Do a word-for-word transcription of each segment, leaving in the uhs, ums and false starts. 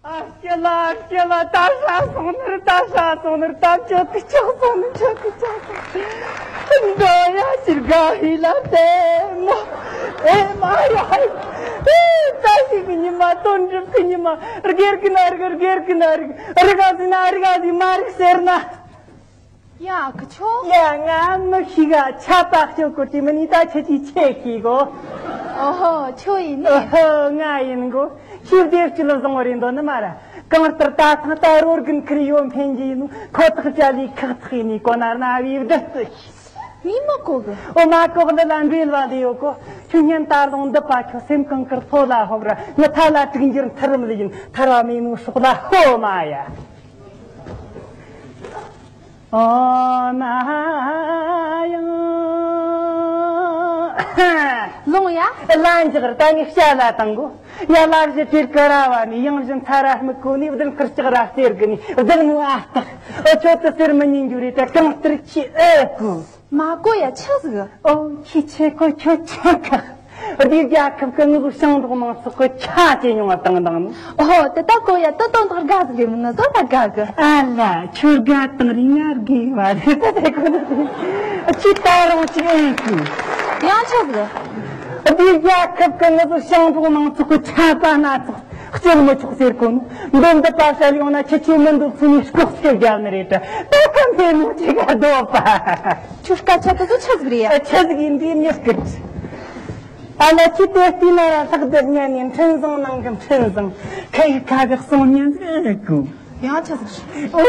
ཨ་སྐྱིད་ལ་ཨ་སྐྱིད་ལ། ད་ཧྲ་སོང་ནི་རེད། ད་ཧྲ་སོང་ནི་རེད། ད་མཆོད་ཀི་ཆག་སོང་ནི། མཆོད་ཀི་ཆག་སོང་ནི་འགྲོ་ཡ། ཕྱིར་དགའ་ཧི་ལ་ལྟད་མོ། ཨེ་མ་ཡ་ཧི། ཨེ་ད་ཞིག་གི་ཉི་མ། དོན་འགྲུབ་གི་ཉི་མ། སྒེར་གི་ན་རིག་སྒེར་གི་ན་རིག་རིག་ག་ཟིན་ན་རིག་ག་ཟིན། མ་རིག་ཟེར་ན། ཡ་ཁི་ཆོ། ཡ་ང་མི་ཤི་ག་ཆ་པག་ཆོ་གོ་ཏི་མི་ནི་ད་ཆ་ཅི་ཆེ་ཤི་གོ། ཨོ་ཧོ་ཆོ་ཡིན་ནི། ཨོ་ཧོ་ང་ཡིན་གོ། ཤི་བདེ་སྤྱི་ལ་བཟང་བ་རེད་འདོད་ནི་མ་ར། གང་ལྟར་ད་ཐང་ད་རོར་གིན་ཁིར་ཡོད་འཕེན་གྱི་ཡིན་ནོ། ཁོ་ཐག་ཅ་ལི་ཁག་ཐག་ཡིན་ནི་གོ་ན་ན་བི་བདུད་རྩི་ཤི། མི་མ་གོ་གི། ཨོ་མ་གོ་གི་ལ་འབྲེལ་བ་འདི་ཡོད་གོ། ཁྱོད་ཉན་ད་ལོང་འདི་པ་ཁྱོད་སེམས་གང་གར་ཐོ་ལ་ཧོབ་ར། ངི་ཐ་ལ་དྲུག་འགྱུར་མཐར་རམ་ལི་ཡིན། ཐར་བ་མེད་ནོ་སྲོག་ལ་ཧོ་མ་ཡ། ཨོ་མ་ཡང་། ལོང་ཡ། ལན་འཇགས་ར། ད་ངས་བཤད་ལ་བཏང་གོ། ཡ་ལ་བཞི་དྲིར་ཀ་ར་བ་ནི། ཡང་བཞིན་ཚ་ར་སྨུག་གོ་ནི། བདུན་དཀར་ལྕགས་ར་གསེར་གི་ནི། བདག་ནི་ཨ་སྟག། ཨོ་ཁྱོད་དུ་ཟེར་མི་ཉན་རྒྱུ་རེད། ད་གང་ལྟར་ཁྱི་ཨེ་གོ། མ་གོ་ཡ་ཆི་ཟིག་ཨོ་ཁྱི་ཆེ་གོ་ཁྱོད་ཆེ་ག། འདི་རྒྱལ་ཁབ་ཀྱི་དངོས་པོ་ཞིང་འབྲོག་མང་ཚོགས་ཀྱི་ཆ་ཅེ་ཉུང་བ་བཏང་བཏང་ནི། ཨོ་དེ་ད་གོ་ཡ། ད་དོན་དག་དགའ་ཟིག་རེད། མི་ང་ཚོ་ད་དགའ་གི། ཨ་ལ་ཁྱོད་དགའ་བཏང་རིང་ང་དགའ་བ་རེད། ད་དེ་གོ་ནི་ཁྱི་ད་རུང་ཅི་ཨེ་གི། ཡང་ཆི་ཟིག་འདི་རྒྱལ་ཁབ་ཀྱི་དངོས་པོ་ཞིང་འབྲོག་མང་ཚོགས་ཀྱི་ཆ་པ་སྣ་ཚོགས། སྐྱོན་མི་ཆོག་ཟེར་གོ་ནོ། འདོན་འདི་པ་ཤ་ཡོང་ན་ཁྱི་ཆུ་མི་འདུག་ཚུ་ནི་ལྐོག་སྐྱེ་རྒྱབ་ནི་རེད། ད་ཁམ་ཕེ་མོ་ཅིག་ག་རྡོ་པ། ཁྱོད་སྐད་ཆ་དེ་ཚོ་ཆི་ཟིག་རེད་ཡ། ཆི་ཟིག་ཡིན་དུས་མྱི་སྐད། ཨ་ལ་ཁྱི་དེ་བལྟས་ན་ར་ལྷག་བསྡད་ཉན་ནས་འཕྲིན་བཟང་ནང་གི་འཕྲིན་བཟང་ཁ་ཡི་ཁ་གི་གསུང་ཉན་ཟེར་གོ། ཡང་ཆི་ཟིག་རེད། ཨོ་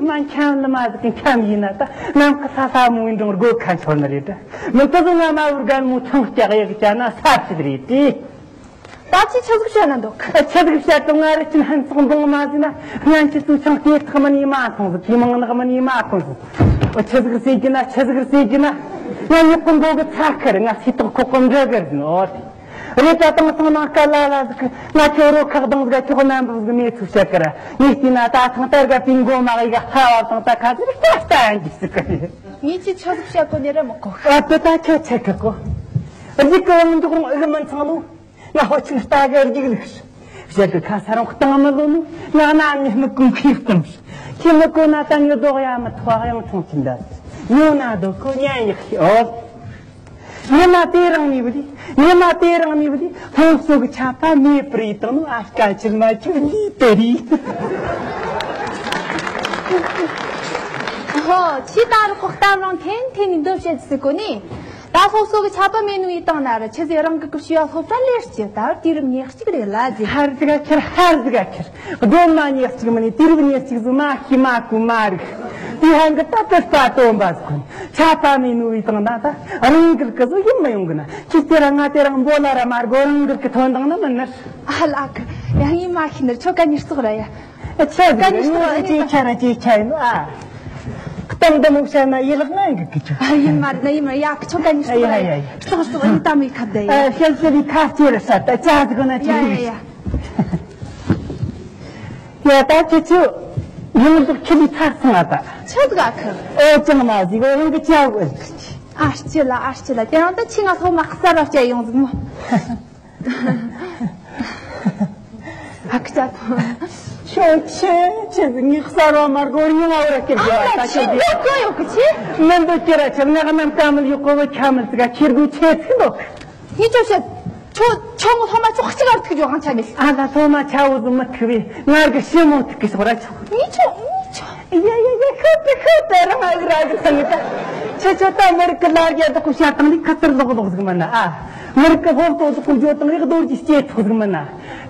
མ་འཁྱམ་ལ་མ་ཟིག་གི་འཁྱམ་ཡིན་ན། ད་ནམ་མཁའ་ས་ས་མོའི་འབྲོང་སྒོ་ཁ་ཤོར་ནི་རེད། མི་ཚོ་ང་མ་བུར་གན་མོ་ཆང་སྐྱག་ཡག་བྱ་ན་ས་ཆི་རེད་དེ། ད་ཅི་ཆི་ཟིག་བཤད་ན་འདུག་ཆི་ཟིག་བཤད་དང་། ང་རི་ཆིན་ཧན་ཚོགས་འབུང་མ་ཟིན་ན། སྔན་ཆི་ཚུ་ཆང་དེ་ཐག་མ་ནི་མ་ཐོང་ཟིག་དེ་མང་ནག་མ་ནི་མ་ཐོང་ཟིག་ཨོ་ཆི་ཟིག་ཟེར་གྱི་ན། ཆི་ཟིག་ཟེར་གྱི་ན། ང་ཉོག་གི་མགོ་གི་ཚ་ཁར་ང་སི་ཏོག་ཁོག་གི་འདྲ་གར་ཟིན། ཨོ་དེ་རེད། ད་དང་སང་ནང་སྐད་ལ་ལ་ཟིག་གི་ང་ཁྱོད་རོ་ཁག་དང་ཟིག་ཁྱོག་ནམ་བུ་ཟིག་མེད་ཚུ་བཤད་གི་ར། ངས་བལྟས་ན་ད་ཐང་ལྟར་ག་པིན་མགོ་མ་གི་ག་ལྟ་བ་དང་ད་ཁ་ཟིག་ལྟ་ལྟ་ཡང་གི་ཟིག་གི་ངས་ཅི་ཆི་ཟིག་བཤད་གོ་ནི་ར་མི་གོ་ཨ་དེ་ད་ཁྱོད་ཆི་གི་གོ། རིག་གི་ཡང་འཇོག་རུང་ཨི་གི་མིན་ཚང་ལོ། ང་ཧོ་ཆིན་ལྟ་གི་རྒྱུག་ལུགས། ཞེ་གི་ཁ་ས་རང་གཏང་མི་ལོ་ནི། ང་ན་ནི་མི་ཀུན་ཁིས་གཏམ། ཁྱི་མི་གོ་ན་ད་ངི་རྡོག་ཡ་མི་ཐོག་ཡང་ཆུང་ཆིན་ད། ཉོ་ན་རྡོ་ཁོ་ཉན་ཡག་ཤི་ཨོ། ཉི་མ་དེ་རང་ནི་བུ་དེ། ཉི་མ་དེ་རང་ནི་བུ་དེ། ལྷོ་སོ་གི་ཆ་པ་མེ་པར་ཡི་དང་ནི། ཨ་སྐད་ཆིལ་མ་ཆུ་ལི་དེ་རི། ཧོ་ཆི་ད་རུ་ཁོག་གཏམ་རང་ཐེན་ཐེན་ནི་འདོད་བྱེད་ཟེར་གོ་ནི། ད་སློབ་གསོ་གི་ཆ་པ་མེད་ནོ་ཡིན་དང་ན་ར། ཆི་ཟེར་རང་གི་ཀུ་ཤི་ཡ་སློབ་གྲྭ་ལེར་སྐྱེ་ད་དུས་རིམ་ཉེར་གཅིག་རེད་ལ་ཟེར། ཧར་ཟིག་ག་ཁྱེར་ཧར་ཟིག་ག་ཁྱེར། སྒོ་མ་ཉེར་གཅིག་མིན་ནི་དུས་རིམ་ཉེར་གཅིག་ཟིག་མ་ཤི་མ་ཀུ་མ་རིག་དེ་ཧང་གི་ད་དུ་སྤ་སྟོན་པ་ཟིག་ཁོན་ཆ་པ་མེད་ནོ་ཡིན་དང་ན། ད་རང་གི་ཀི་ཟིག་ཡིན་མི་ཡོང་གི་ན། ཁྱི་དེ་ར་ང་དེ་རང་འབོ་ལ་ར་མ་རྒོ་རང་གི་ཀི་ཐོན་དང་ན་མིན་ནི། ཨ་ལ་ཨ་ཁུ། ཡང་ཡིན་མ་ཤི་ནི་ཆོ་ག་ཉེར་གཅིག་ར་ཡ། ཆི་ཟིག་རེད། ངོ་ཟིག་ཅེ་ཆ་ར་ཅེ་ཆ་ཡིན་ནོ་ཨ། གཏམ་འདི་མོ་བཤད་ན་ཡི་ལག་ང་གི་གི་ཆུ། ཨ་ཡིན་མ་རེད་ན་ཡིན་མ་རེད། ཡ་ཁི་ཆོ་ག་ཉི་ཤུ་ཡ་ཡ་ཡ། སོག་སོག་ཡིན་ད་མི་ཁ་བརྡ་ཡ། ཨ་ཤེལ་ཤེལ་ཡི་ཁ་ཅེ་ར་ས་ད་ཅ་ཟིག་ན་ཅི་ཡ་ཡ་ཡ། ཡ་ད་ཁྱི་ཆུ་ཡོང་འདུག་ཁྱི་ལི་ཚར་སོང་ཨ་ད། ཆི་ཟིག་ཨ་ཁི། ཨོ་ཅང་མ་ཟིག་ཨོ་རང་གི་ཅ་བོ་ཨ་ཁི་ཆི། ཨ་ལྕི་ལ་ཨ་ལྕི་ལ། དེ་རིང་ད་ཁྱི་ང་སློབ་མ་གསར་བ་བྱས་ཡོང་ཟིག་མོ། ཨ་ཁུ་ཅག་ཐོང་། ཁྱོད་ཆེ་ཆེ་ཟིག་ངའི་གསར་བ་མར་གོ་རིང་ང་བར་སྐྱེར་གྱི་བ་ད་ཁྱོད་ཀྱི་ཡོད་གོ་ཡོད་གི་ཆེ། མི་འདུག་ཁྱེད་ར་ཆེ་ང་གནམ་ཀ་མལ་ཡོད་གོ་བ་ཁྱ་མི་ཟིག་ག་ཁྱེར་དགོས་ཆེ་ཚིག་འདུག་ངས་ཁྱོད་བཤད། ཁྱོད་ཁྱོད་ངོ་སློབ་མ་ཚོགས་གཅིག་གར་ཐུག་ཡོད་ཨང་ཆ་མེད། ཨ་ལ་སློབ་མ་ཆ་བོ་ཟིག་མི་ཐུག་བས་ངར་གི་ཞི་མོ་ཐུག་གི་ཤོག་ར་ཆོག་ངས་ཁྱོད་ངས་ཁྱོད། ཡ་ཡ་ཡ་ཤོད་དེ་ཤོད་དེ་རང་ཨ་གི་ར་གི་ཐང་གི་ད། ཁྱེད་ཆོ་ད་མི་རིགས་ཀྱི་ལ་རྒྱ་དག་གོ་བཤད་སྟངས་འདི་ཁ་ཐར་ལོག་ལོག་ཟིག་མིན་ན་ཨ། མི་རིགས་ཀྱི་སློབ་གསོ་དག་གོ་བརྗོད་སྟངས་རིག་རྡོ་རྗེ་སྐྱེས་ཐོག་ཟིག་མིན་ན།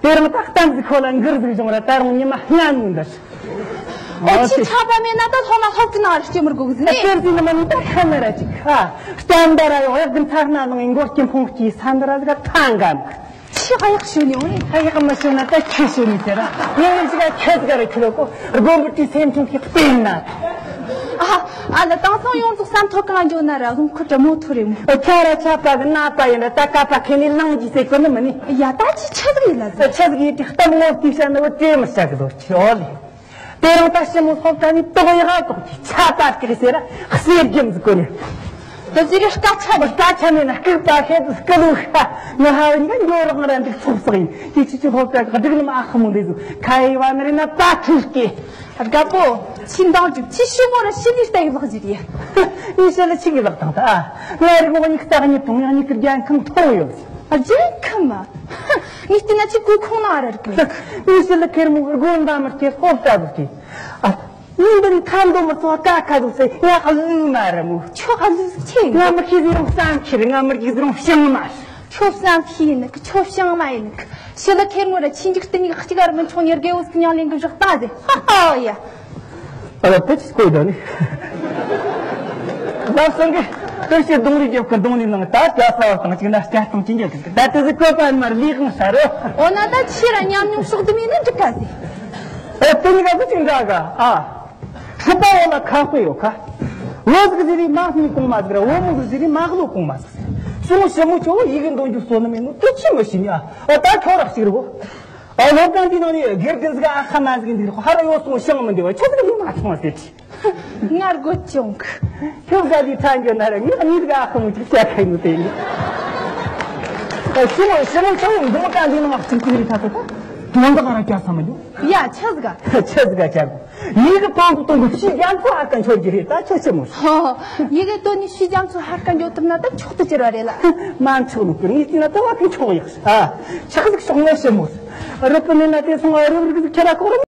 དེ་རིང་ད་གཏམ་ཟིག་ཁོ་ལ་འགིར་ཟིག་བྱུང་ར་ད་རུང་ཉི་མ་ལྔ་ནུས་འདིར། ཨོ་ཨོ་ཆི་ཆི། ཆ་པ་མེད་ན་ད་སློབ་མ་སློབ་གྲྭ་ནང་ར་སྐྱེ་མི་དགོས་གི་ཟིན་ནི། སྟེར་ཟིན་ནི་མིན་ད་ཁ་ན་ར་ཅིག་ཨ། སྐྱ་འདར་ར་ཡོག་ཡག་གི་མཐའ་སྣ་ནང་མགོ་སྐྱེ་འཕོང་སྐྱེས་ས་འདི་ར་ཟིག་ཐང་གམ། ཆི་ཧ་ཡག་ཤོད་ནི་ཡོང་ནི། ཧ་ཡག་མ་ཤོད་ན་ད་ཁྱི་ཤོད་ནི་ཟེར་ར། ངས་ངས་ཅི་ག་ཁྱི་ཟིག་ར་ཁྱི་ལོ་གོ། དགོན་པ་དེ་སེམས་ཆུང་གི་སྟེང་ན། ཨ་ཨ་ལ་དེང་སང་ཡོངས་རྫོགས་ས་མཐོ་གང་འཇོག་ན་ར་རླུང་ཁུ་དྲི་མོ་ཐོ་རེ་མོ། ཨ་ཁྱ་ར་ཆ་པ་གི་ན་པ་ཡིན་ན་ད་ཀ་པ་ཁེ་ནི་ལང་ཇི་ཟེར་གོ་ནི་མི་ནི། ཡ་ད་ཅི་ཆི་ཟིག་ཡིན་ལ་ཟེར། ཆི་ཟིག་ཡིན་དེ་གཏམ་ངོ་དེ་བཤད་ན་བོ་དྲེ་མི་བྱ་གི་དོ་ཁྱི་ཨོ་ལེ། དེ་རིང་ད་ཞི་མོ་སློབ་གྲྭ་ནས་དོག་ཡག་དོག་གི་ཆ་པ་སྐྱེག་ཟེར་ར་གསེར་རྒྱམ་ཟིག་གོ་ནི། ད་ཟེར་རེ་སྐད་ཆ་མེད། སྐད་ཆ་མེད་ན་སྐད་པ་ཤེད་དུ་སྐད་ལུག་ཤ། ང་ཧ་བ་ཉིད་ཀ་འགྱོ་རོགས་ང་ར་འདུག་ཚོགས་སག་ཡིན། དེ་ཆུ་ཆུ་ཧོབ་ཀ་སྒྲིག་ནི་མ་ཨ་ཁ་མོ་འདི་ཟུ་ཁ་ཡི་བ་ནི་རེ་ན་པ་ཁྲུ་སྐེ། དགའ་པོ། ཕྱི་འདང་གྲུབ་ཕྱི་ཤི་མོ་ར་ཤི་ལི་ལྟ་ཡི་ལག་ཟེར་ཡ། ཡི་ཤ་ལ་ཆི་གི་ལག་དང་ད། ང་རི་མོ་གཉིས་ཀ་ཉིད་དུང་ཡང་གཉིས་ཀ་རྒྱན་ཁང་ཐོག་ཡོད། ཨ་རྒྱན་ཁང་མ། ངས་བལྟས་ན་ཅི་གོས་ཁུང་ན་ར་རིག་གི། ཡི་ཤ་ལ་ཁེར་མོ་གི་སྒོ་འདམ་མར་སྐྱེ་ཧོབ་ལྟ་བུ་སྐྱེ། ཨ། ཉིན་འདི་ནི་ཐར་འདོད་མི་ཚོ་ཀ་ཁ་ཟུག་སེ་ཡག་ལུས་མ་རེད་མོ། ཁྱོད་ཧ་ལུས་ཟིག་ཆེ་ཡིན། ང་མི་ཤེས་ཟིག་རུང་བསམ་ཤེས་རེད། ང་མི་རྒྱུག་ཟིག་རུང་བྱང་མ་རེད། ཁྱོད་བསམ་ཤེས་ཡིན་ནི་ཁྱོད་བྱང་མ་ཡིན་ནི། ཤི་ལ་ཁེར་མོ་ར་ཆིན་ཅིག་སྟེང་གི་གཅིག་གར་མི་ཆོག་ཉེར་དགེ་བོ་ཟིག་མྱང་ལེན་གི་བཞག་ལྟ་ཟེ། ཧ་ཧ་ཡ། ཨ་ལ་དེ་ཅིག་གོ་ད་ནི། ལབ་སོང་གི། དེ་ཕྱིར་གདོང་རིས་རྒྱབ་ཀྱི་གདོང་ནས་ནང་ད་སྐྱ་ས་བ་དང་གཅིག་ན་སྐྱ་སྟོང་ཅི་འཇོག་གི་ད་དེ་ཟིག་བཀོད་པ་མར་ལས་གང་ས་རོ། འོ་ན་ད་ཕྱིར་ར་ཉམས་མྱོང་ཕྱོགས་བསྡུས་མིན་ནི་འགྲིག་ག་ཟེ། ཨེ་དེ་གཉིས་ཀ་ཟིག་ཅིག་འདྲ་ག་ཨ། སྲིད་པ་བོ་ལ་ཁ་དཔེ་ཡོད་ཁ། བོ་ཟིག་ཟེར་རེ་མ་སྙིང་གོང་མ་ཟིག་ར་བོ་མོ་ཟིག་ཟེར་རེ་མ་བློ་གོང་མ་ཟིག་ཟེར། སོང་ཞི་མོ་ཆོ་བོ་ཡི་གེ་འདོན་རྒྱུ་སོ་ནི་མེད་ནོ་དེ་ཆི་མི་ཤེས་ཉ། ཨ་ད་ཁྱོད་ར་གཅིག་རེད་བོ། ཨ་སློབ་གྲྭ་འདི་ནང་ནས་དགེ་རྒན་ཟིག་ཨ་ཁ་མ་ཟིག་འདུག་རོགས་ཧ་ར་ཡོད་སོང་ཞང་མི་འདུག་བ་ཆི་ཟིག་ཡིན་མ་སོང་བ་ཟེར་གི། ང་རྒོད་ཅོང་གི། ཁྱོད་ག་ལི་ཁྲ་འགྱོ་ན་ར་ངས་གཉིས་ཀ་ཨ་ཁུ་མོ་ཅིག་བཤད་ཁ་ཡིན་ནོ་དེ་ཡིན། ཨ་ཞི་མོ་ཞི་མོ་ཆོ་བོ་འདོན་གྲ་འདི་ནང་ཨ་ཁུ་ཅིག་རེད་ད་ད་ད། དོན་དག་ར་བྱ་ས་མི་འདུག་ཡ་ཆི་ཟིག་ག་ཆི་ཟིག་ག་ཆ་གོ། ཡི་གེ་དོན་དུ་གཏོང་གི་ཕྱི་རྒྱ་མཚོ་ཧ་ཀ་འཆོར་གྱི་རེད་ད་ཆི་ཆི་མོ། ཧོ། ཡི་གེ་དོན་ནི་ཕྱི་རྒྱ་མཚོ་ཧ་ཀ་འཇོག་ཐུབ་ན་ད་མཆོག་ཏུ་གྱུར་བ་རེད་ལ། མ་མཆོག་ནོ་ཀི་ངས་བལྟས་ན་ད་བ་ཀི་མཆོག་ཡག་ཨ། ཆག་ཟིག་ཤོག་ངོ་ཞི་མོ། རུབ་ནི་ན་དེ་སོང་ཨ་རུབ་རུབ་ཟིག་ཁྱེད་ར་ཁོག་རུབ།